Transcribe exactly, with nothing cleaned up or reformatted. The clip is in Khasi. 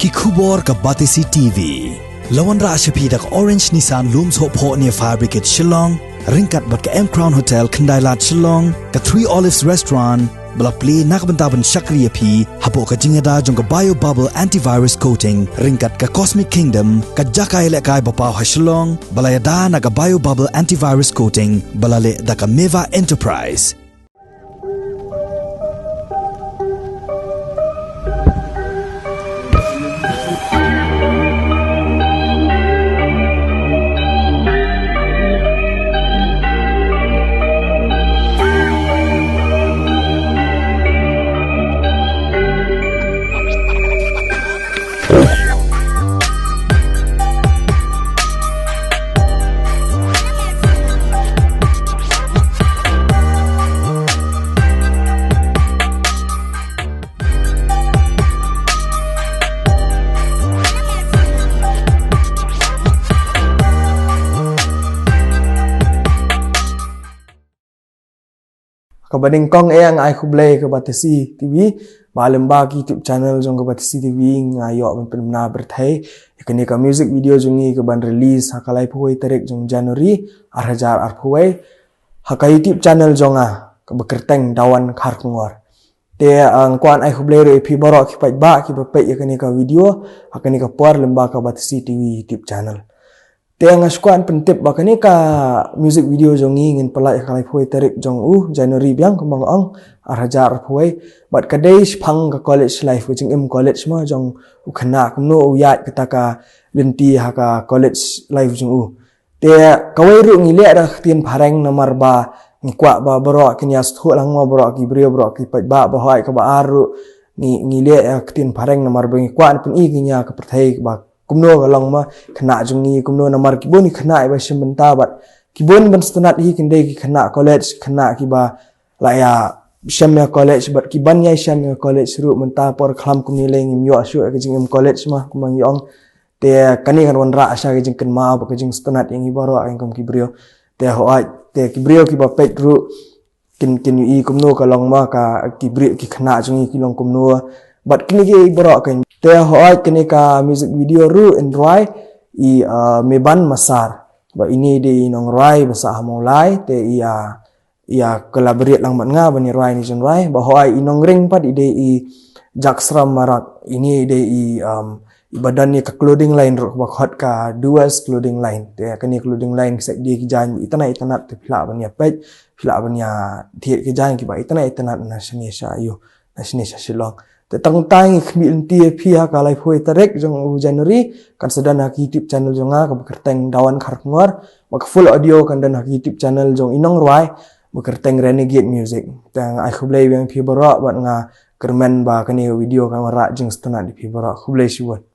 Ki khubor ka Batesi T V. La wanrah sha phi da ka Orange Nissan Lum Sohphoh near Fire Brigade Shillong, ryngkat bad ka M Crown Hotel Khyndailad Shillong, ka Three Olives Restaurant, ba la plie na ka bynta ban shakri ïa phi hapoh ka jingïada jong ka Bio Bubble Antivirus Coating, ryngkat ka Cosmic Kingdom, ka jaka ïalehkai ba paw ha Shillong, ba la ïada na ka Bio Bubble Antivirus Coating, ba la leh da ka Meva Enterprise. Kaba nyngkong eh nga ai khublei ka Batesi T V, ba lyngba ka YouTube channel jong ka Batesi T V nga ïoh ban pynbna pyrthei ïa kane ka music video jong ngi kaban release ha ka laiphew wei tarik jong January, ar hajar arphew wei, ha ka YouTube channel jong nga, kaba kyrteng Dawan Kharkongor. Te, ah, nga kwah ai khublei ruh ïa phi baroh ki paidbah kiba peit ïa kane ka video ha kane ka por lyngba ka Batesi T V YouTube channel. Te nga shu kwah pyntip ba kane ka music video jong ngi ngin pynlait ha ka laiphew wei tarik jong u January biang, kumba nga ong, ar hajar arphew wei. Bad ka dei shaphang ka college life, ka jingim college mo jong u khynnah, kumno u ïaid kata ka lynti ha ka college life jong u. Te kawei ruh ngi leh da ka ktien phareng namar ba ngi kwah ba baroh kin ïa sngewthuh lang mo baroh ki briew, baroh ki paidbah. Ba hoi, kaba ar ruh ngi, ngi leh da ka ktien phareng namar ba ngi kwah ban pyni ïa ka pyrthei ba kumno ka long mo khynnah jong ngi, kumno namar ki bun ki khynnah kiba shim bynta bad ki bun ban sngewtynnat hi kin dei ki khynnah college, khynnah kiba la ïa shem ïa college bad ki ban ïa shem ïa college ruh mynta por khlam kumne lei ngim ïoh shuh ïa ka jingim college mo, kumba ngi ong. Te kane kan wanrah sha ka jingkynmaw bad ka jingsngewtynnat ïa ngi baroh kum ki briew. Te hoi, te ki briew kiba peit ruh kin, kin ïohi kumno ka long mo ka, ki briew, ki khynnah jong ngi ki long kumno. Bad kine ki baroh kan. Te hoi, kane ka music video ruh in rwai i, ah, Meban Masar. Ba ine i dei i nongrwai ba sah ha Mawlai, te i, ah, ïa collaborate lang bad nga ban ïa rwai ine i jingrwai. Ba hoi, i nongring pat i dei i Jack Sram Marak, ine i dei i, um, iba don ïa ka clothing line ruh ba khot ka Duas Clothing Line. Te kane clothing line ki sa die ki jaiñ itynnat itynnat, te phi lah ban ïa peit, phi lah ban ïa thied ki jaiñ kiba itynnat itynnat na shane sha ïew, na shane sha Shillong. Te tang tang ngi khmih lynti ïa phi ha ka laiphew wei tarik jong u January, kan sa don ha ka YouTube channel jong nga kaba kyrteng Dawan Kharkongor. Ba ka full audio kan don ha ka YouTube channel jong i nongrwai ba kyrteng Renegade Music. Te nga ai khublei biang ïa phi baroh bad nga kyrmen ba kane ka video kan wanrah jingsngewtynnat ïa phi baroh. Khublei shibun.